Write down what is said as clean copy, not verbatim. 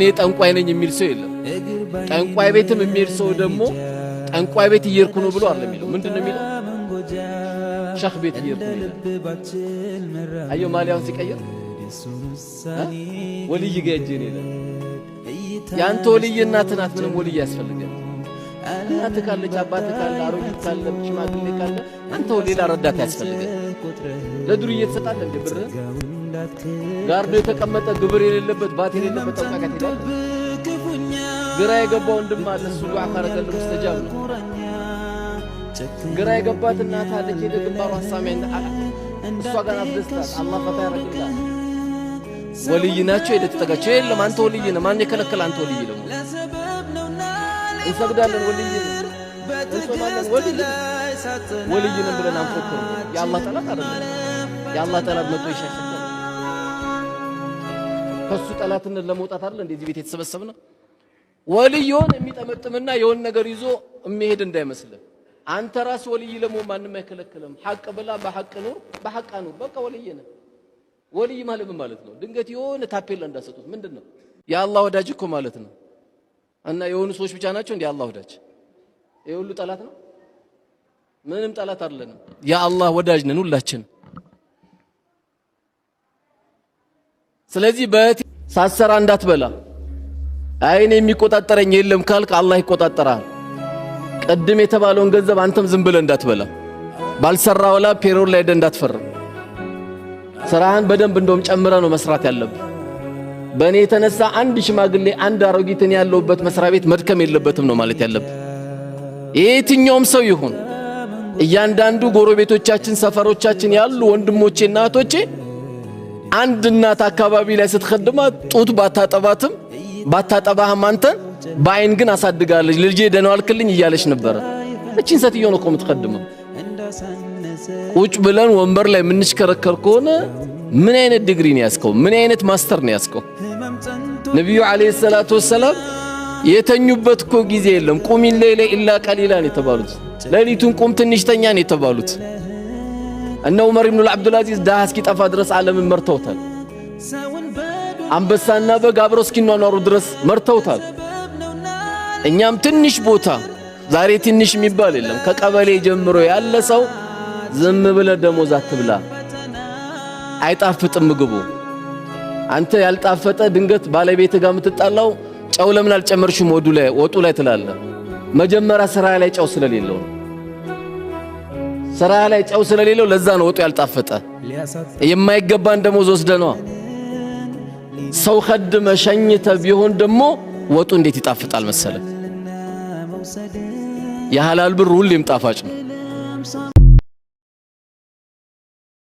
እኔ ጠንቋይ ነኝ የሚል ሰው የለም። ጠንቋይ ቤትም የሚሄድ ሰው ደግሞ ጠንቋይ ቤት እየሄድኩ ነው ብሎ አይደለም የሚለው። ምንድን ነው የሚለው? ሸኽ ቤት እየሄድኩ ነው ይላል። አየው ማሊያውን ሲቀይር ወልይ ጋር ሄጄ ነው ይላል። የአንተ ወልይ እናትህ ናት። ምንም ወልይ ያስፈልጋል? እናትህ ካለች፣ አባትህ ካለ፣ አሮጊት ካለ፣ ሽማግሌ ካለ አንተ ሌላ ረዳት ያስፈልጋል? ለዱርዬ ትሰጣለህ እንዴ ብርህን? ጋርዶ የተቀመጠ ግብር የሌለበት ባት የሌለበት ጠንቋይ ጋር ትሄዳለህ? ግራ የገባ ወንድም አለ። እሱ ዱዓ ካረገልህ ሙስተጃብ ነው። ግራ የገባት እናት አለች። ሄደህ ግንባሯን ሳሚያን እሷ ጋር አስደስታት፣ አላህ ፈታ ያረግልሃል። ወልይ ናቸው፣ ሄደህ ትጠጋቸው። የለም አንተ ወልይ ነህ። ማን የከለከለ? አንተ ወልይ ደግሞ እንሰግዳለን፣ ወልይ ነን፣ እንጾማለን፣ ወልይ ነን። ወልይ ነን ብለን አንፎክርም። የአላህ ጠላት አይደለም። የአላህ ጠላት መጥቶ ይሻሸታል። ከሱ ጠላትነት ለመውጣት አይደል እንደዚህ ቤት የተሰበሰብነው? ወልይ የሆነ የሚጠመጥምና የሆነ ነገር ይዞ የሚሄድ እንዳይመስልህ። አንተ ራስ ወልይ ለመሆን ማንም አይከለክልም። ሐቅ ብላ፣ በሐቅ ኑር፣ በሐቅ አኑር። በቃ ወልይ ነህ። ወልይ ማለት ምን ማለት ነው? ድንገት የሆነ ታፔላ እንዳሰጡት ምንድን ነው? የአላህ ወዳጅ እኮ ማለት ነው። እና የሆኑ ሰዎች ብቻ ናቸው እንዴ የአላህ ወዳጅ? ይሄ ሁሉ ጠላት ነው? ምንም ጠላት አይደለንም። የአላህ ወዳጅ ነን ሁላችን። ስለዚህ በእህት ሳትሰራ እንዳትበላ። አይን የሚቆጣጠረኝ የለም ካልክ አላህ ይቆጣጠራል። ቅድም የተባለውን ገንዘብ አንተም ዝም ብለህ እንዳትበላ። ባልሰራው ላይ payroll ላይ ሄደህ እንዳትፈርም። ስራህን በደንብ እንደውም ጨምረህ ነው መስራት ያለብህ። በእኔ የተነሳ አንድ ሽማግሌ አንድ አሮጊትን ያለውበት መስሪያ ቤት መድከም የለበትም ነው ማለት ያለብህ። የትኛውም ሰው ይሁን እያንዳንዱ ጎረቤቶቻችን፣ ሰፈሮቻችን ያሉ ወንድሞቼ እና እህቶቼ አንድ እናት አካባቢ ላይ ስትኸድማት ጡት ባታጠባትም ባታጠባህም አንተን በአይን ግን አሳድጋለች። ልጄ ደህና ዋልክልኝ እያለች ነበረ። እቺን ሴትዮ ነው እኮ የምትኸድመው። ቁጭ ብለን ወንበር ላይ የምንሽከረከር ከሆነ ምን አይነት ዲግሪ ነው ያዝከው? ምን አይነት master ነው ያዝከው? ነቢዩ عليه الصلاة والسلام የተኙበት እኮ ጊዜ የለም። قم الليل إلا قليلا የተባሉት ሌሊቱን ቁም ትንሽ ተኛ ነው የተባሉት። እነ ዑመር ኢብኑ አብዱልአዚዝ ድሃ እስኪጠፋ ድረስ ዓለምን መርተውታል። አንበሳና በግ አብረው እስኪኗኗሩ ድረስ መርተውታል። እኛም ትንሽ ቦታ ዛሬ ትንሽ የሚባል የለም። ከቀበሌ ጀምሮ ያለ ሰው ዝም ብለህ ደሞዝ አትብላ፣ አይጣፍጥም ምግቡ። አንተ ያልጣፈጠ ድንገት ባለቤት ጋር የምትጣላው ጨው ለምን አልጨመርሽም ወጡ ላይ ትላለህ። መጀመሪያ ስራ ላይ ጨው ስለሌለው ነው። ስራ ላይ ጨው ስለሌለው ለዛ ነው ወጡ ያልጣፈጠ። የማይገባን ደሞዝ ወስደነዋ። ሰው ከድመ ሸኝተ ቢሆን ደግሞ ወጡ እንዴት ይጣፍጣል መሰለ። የሐላል ብር ሁሌም ጣፋጭ ነው።